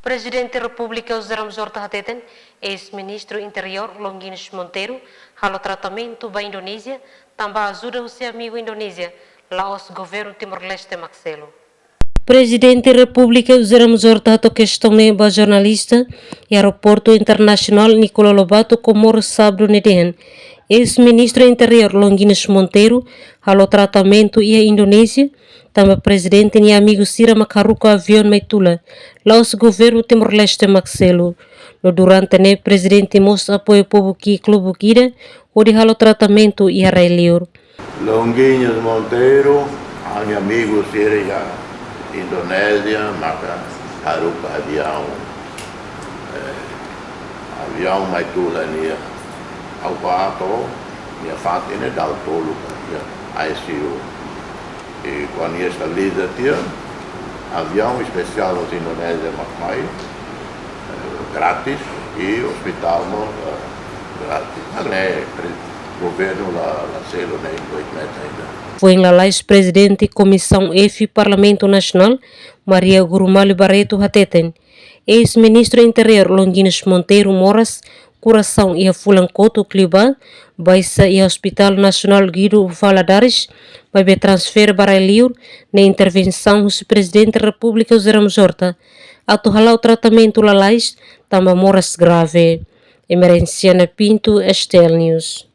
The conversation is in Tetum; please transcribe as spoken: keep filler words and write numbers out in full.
Prezidente Repúblika José Ramos Horta hateten, eis-Ministru Interiór Longuinhos Monteiro halo tratamentu ba Indonézia, tanba ajuda husi amigu Indonézia, la'ós governu Timor-Leste mak selu. Prezidente Repúblika José Ramos Horta hato'o kestaun ne'e ba jornalista iha Aeroportu Internasionál Nicolau Lobato, Comoro, sábadu ne'e dehan, eis-Ministru Interiór Longuinhos Monteiro halo tratamentu iha Indonézia, tanba prezidente nia amigu sira mak haruka aviaun mai tula, la'ós governu Timor-Leste mak selu. No durante ne'e prezidente mós apoia povu ki'ik lubuk ida hodi halo tratamentu iha rai-liur. Longuinhos Monteiro, ami amigu sira iha Indonézia, maka haruka aviaun. Eh, aviaun mai tula nia, ha'u bá to'o nia fatin ne'e dala tolu iha I C U. I kuandu nia estabiliza tiha, aviaun espesiál husi Indonézia mak mai, eh, grátis, i ospitál mós, eh, grátis. Mas ne'e, pre-, governu la, la selu ne'e, inklui meta ida. Foin lalais prezidente Komisaun F Parlamentu Nasionál, Maria Gurumali Barreto hateten, eis-Ministru Interiór Longuinhos Monteiro moras Kurasaun iha fulan kotuk liubá, baixa iha Hospital Nasionál Guido Valadares, maibé transfere ba rai-liur, ne'e intervensaun husi Prezidente Repúblika José Ramos Horta, atu hala'o tratamentu lalais, tanba moras grave. Emerenciana Pinto, S T L News.